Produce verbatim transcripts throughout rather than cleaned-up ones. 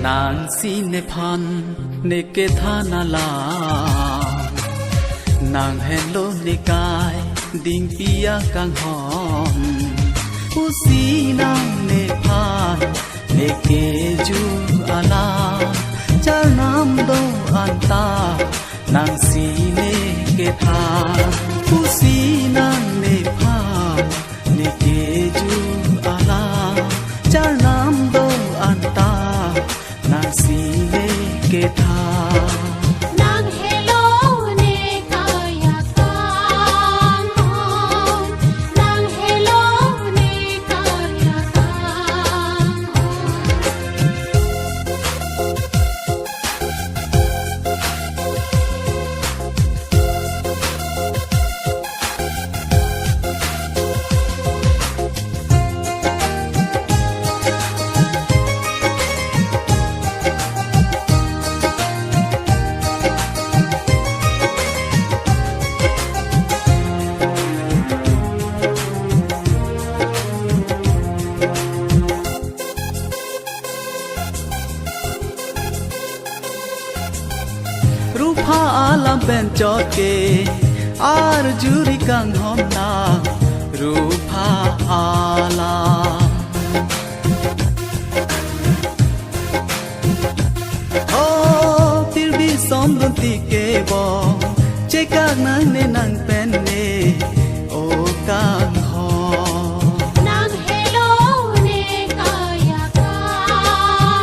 Nangsi nephan ne kethan alam, nang henlo nekai dingpi akanghon. Pusi nang nephan ne keju alam, charnam do anta nangsi ne kethan. Pusi nang nephan ne keju alam, charnam do anta nangsi ne kethan. Nang henlo nekai akanghon, nang henlo nekai akanghon. Rupha alam pen chot ke arjuri kanghon nang rupha alam. O pirbi sondun ti kebong chekak nang ne nang pen ne o kanghon. Nang henlo nekai akanghon,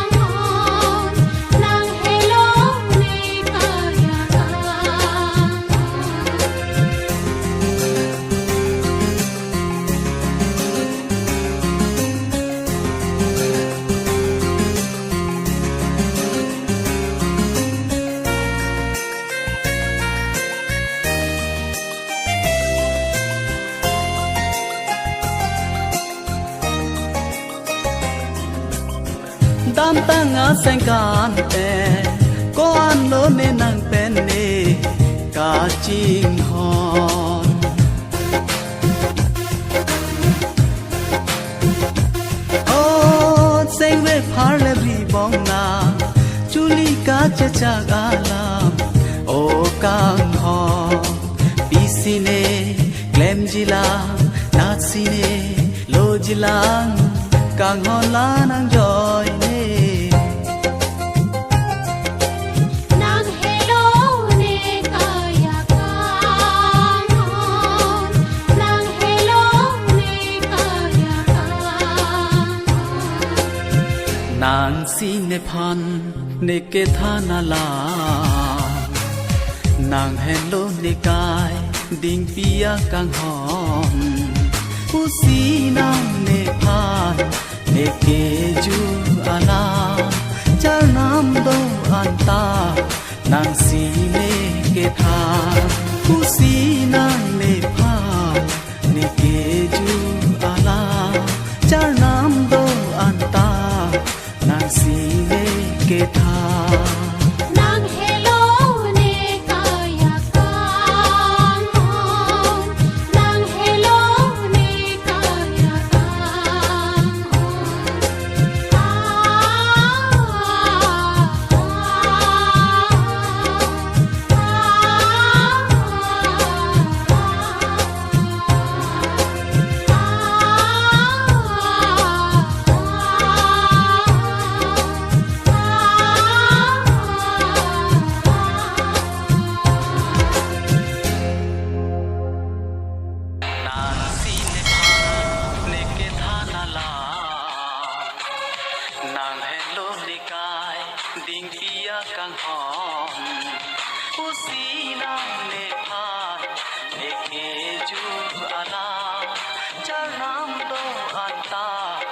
nang henlo nekai akanghon. Damtang asengkan te ko-an lo ne nang pen ne kachinghon. O sengve pharle bri bong nang chuli kachechak alam o kanghon. Pisi ne klemji lang, natsi ne loji lang, kanghon la nang joine. Nang henlo nekai akanghon, nang henlo nekai akanghon. Nangsi nephan ne kethan alam, nang henlo nekai dingpi akanghon. Pusi nang nephan ne keju alam, charnam do anta nangsi ne kethan. Pusi nang nephan ne keju alam, charnam do anta nangsi ne kethan. Nang henlo nekai akanghon, nang henlo nekai akanghon. Nangsi nephan ne kethan alam, nang henlo nekai dingpi akanghon. Pusi